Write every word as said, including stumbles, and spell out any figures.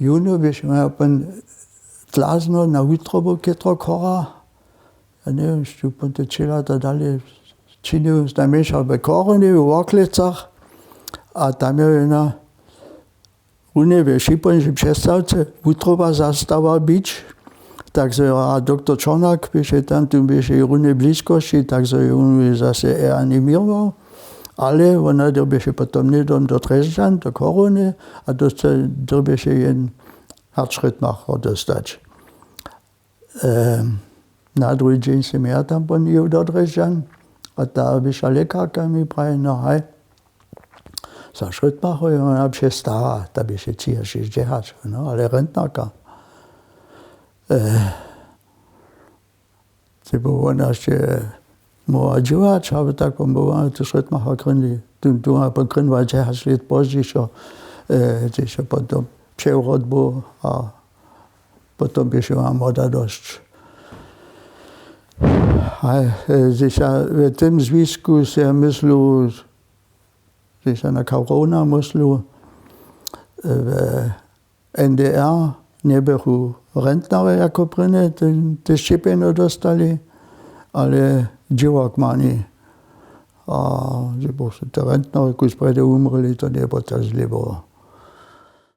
Jónu běše maja pon tlazno na wutrobu chětro chora. Ja njewěm, štó pon te tři lata dale činił, znajmjeńša w Chorunje, w Worklecach. A tam je jedna runje w šipolnišej přestawce wutroba zastała być. Tak zo jo a doktor Čornak běše tam, tu běše runje bliskosći, tak zo jo wón zase reaniměrował. Ale wona dyrbješe potom hnydom do Drježdźan, do Chorunje, a dosce dyrbješe jen Herzschrittmacher dóstać. Na druhi dźeń sym ja tam pon jěł do Drježdźan, a ta wyša lěkarka mi praji: „No haj, za Schrittmacher je wona přestara, ta běše třiašěsćdźesać, no, ale rentnerka.“ Ty by wona hišće móhła dźěłać, abo tak wón by wona tu Schrittmacher krynli, tu, tu ma pon krynła dźesać lět pozdźišo, hdźež je potom přewrót był a potom běše wona młoda dosć. A hdźež ja w tym zwisku se myslu, hdźež ja na Chorunje myslu, w N D R njebychu rentnerjo jako prěnje te, te sćěpjenjo dóstali, ale dźěłarkmani. A hdźe buchu te rentnerjo, kuž prjedy wumrěli, to njebyło tak zle.